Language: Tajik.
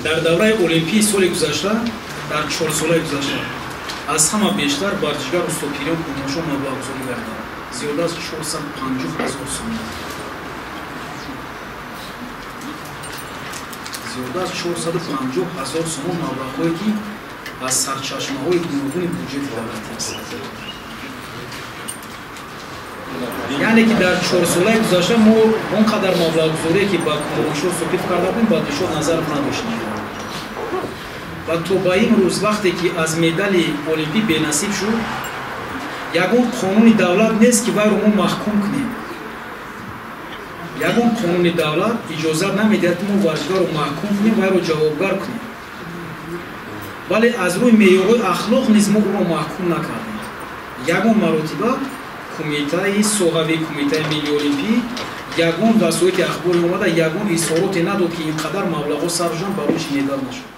Дар давраи олимпии соли гузашта, дар чорсолаи гузашта аз ҳама бештар варзишгар Устод Пириён Курмоншоҳ маблағгузорӣ гардид, зиёда аз 450 000 сомон, зиёда аз 450 000 сомон, маблағҳое ки аз сарчашмаҳои гуногуни буҷети давлатӣ аст. Яъне ки дар чорсолаи гузашта мо он қадар маблағгузорие ки ба Курмоншоҳ сопир карда будем, ба Дилшод Назаров надоштем. Ва то ба имрӯз, вақте ки аз медали олимпӣ бенасиб шуд, ягон қонуни давлат нест, ки вайро мо маҳкум кунем. Ягон қонуни давлат иҷозат намедиҳад, ки мо варзишгарро маҳкум кунем, вайро ҷавобгар кунем. Вале аз рӯи меъёрҳои ахлоқ низ мо ӯро маҳкум накардем. Ягон маротиба кумитаи соҳавӣ, Кумитаи миллии олимпӣ, ягон васоити ахбори омада ягон изҳороте надод, ки ин қадар маблағҳо сарф шуданд, барои чи медал нашуд.